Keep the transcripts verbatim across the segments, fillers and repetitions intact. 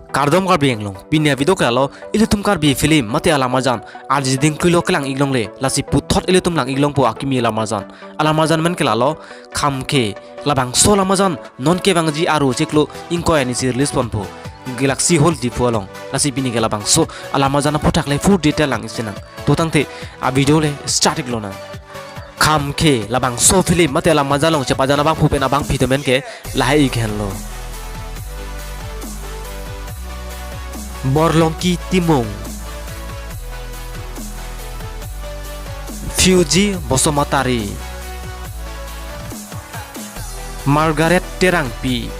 Kardom Karbi Anglong, pini a-video ke lalo, ilitum Karbi film mate alam arjan, arjiding kluilo kelang-ik longle, lasi puthot ilitum lang-ik longpo akimi alam arjan. Alam arjan men ke lalo, Khamkhe, labangso alam arjan, non kevangji Aru chiklo ingkoi arnisi release ponpo, Galaxy Hall Diphu along, lasi pini ke labangso alam arjan aphuthak le full detail lang-ik sinang. To tangte, a-video le start-ik lonang. Khamkhe, labangso film mate alam arjan along chepajan abangphu pen abangpi atum men ke lahai-ik henlo. Borlongki Timung, Fuji Basumatary, Margaret Terangpi,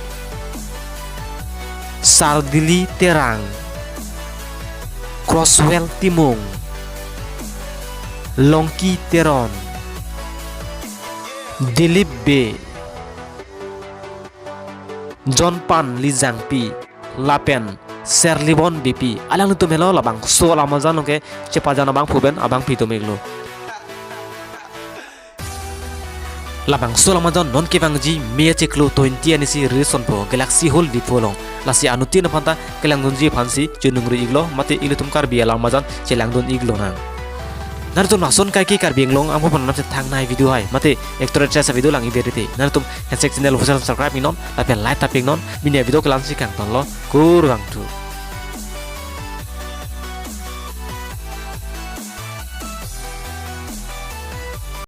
Sardili Terang, Crosswell Timung, Longki Teron, Dilip Bey, John Pan Lijangpi, lapen Serlibon Beypi. Alanglitum helo labangso alam arjan along ke chepajan abangphu pen abangpi atum iklo. Labangso alam arjan non kevangji May chiklo twenty arnisi release ponpo Galaxy Hall Diphu along. Lasi anuttin aphanta kelangdunji aphansi choningri-iklo, mate ilitum Karbi alam arjan chelangdun-ik lonang. Nangtum lason kaike Karbi Anglong angho pon nam se thangnai video hai, mate actor actress a-video lang-ik ber te, nangtum handshake channel official subscribe-ik non, lapen like tap-ik non, pini a-video ke la-ansi kangtonlo, kurvangthu.